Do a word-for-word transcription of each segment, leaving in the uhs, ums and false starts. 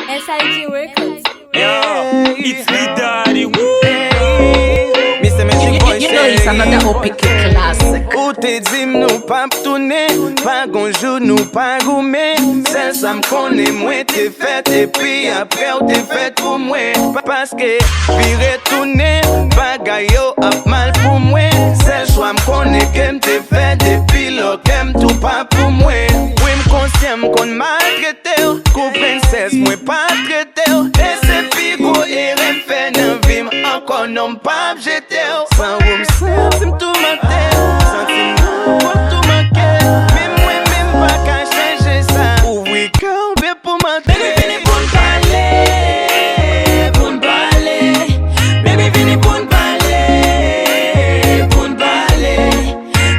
S I G Records. Yo, it's me daddy, woo! Mister Magic Boy You know it's another O P K classic. Ou te di m nou p ap tounen, pa gon jou nou pa goumen. Sèl sa m konnen mwen te fèt, epi apre w te fèt pou mwen. Pa- Paske vire tounen, bagay yo ap mal pou mwen. Sèl chwa m konnen ke m te fè depi lò kè m tou pa pou mwen. Wi m konsyan m konn maltrete w, kou prensès mwen pa trete w. E se pi gwo erè m fè nan vi m, ankò non m p ap jete w. San ou m santi m toumante, santi m nan pòt tou manke. Men mwen menm pa ka chanje sa. Ouvri kè w byen pou m antre. Baby vini pou n pale, pou n pale. Baby vini pou n pale, pou n pale.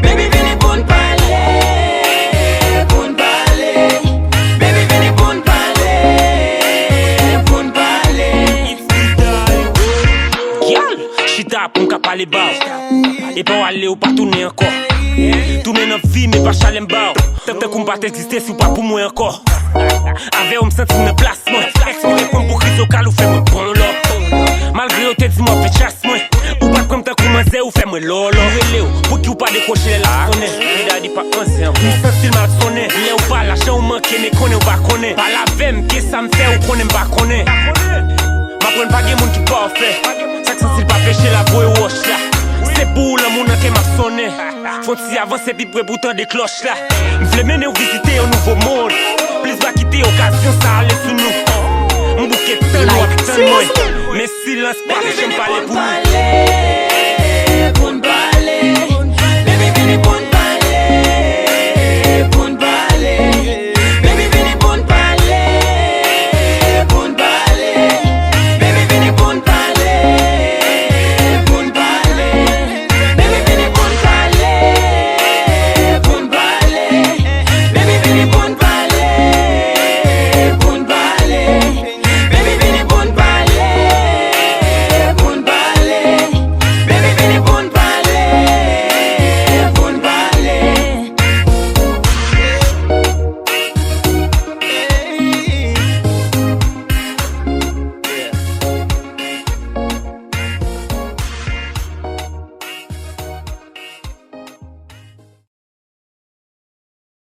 Baby vini pou n pale, pou n pale. Baby vini pou n pale, pou n pale. Gyal, chita pou m ka pale ba w. E pa w ale ou pa tounen ankò. Tounen nan vi m e pa chalè m ba w. Tan- Tankou m pa t egziste si w pa pou mwen ankò. Avè w m santi m nan plas mwen. Eksplike pou m pou ki zokal ou fè mwen bon lò. Malgre yo te di m w ap fè chas mwen, ou pa t pran m tankou manzè ou fè mwen lòlò. M rele w pou ki w pa dekwoche lè l ap sonnen. Big Daddy pa manzè ankò. M santi l mal sonnen. Lè w pa la jan w manke men konnen w pa konnen. Pale avè m ke sa m fè ou konnen m pa konnen. M aprann pa gen moun ki pafè. Sa k santi l pa peche la voye wòch la. Se pou ou lanmou nan kè m ap sonnen. Fon ti avanse pi pre pou tande klòch la. M vle mennen w vizite yon nouvo mond. Plis va kite okazyon sa ale sou nou. M bouke tann ou ap tann mwen. Men silans pa janm pale pou nou.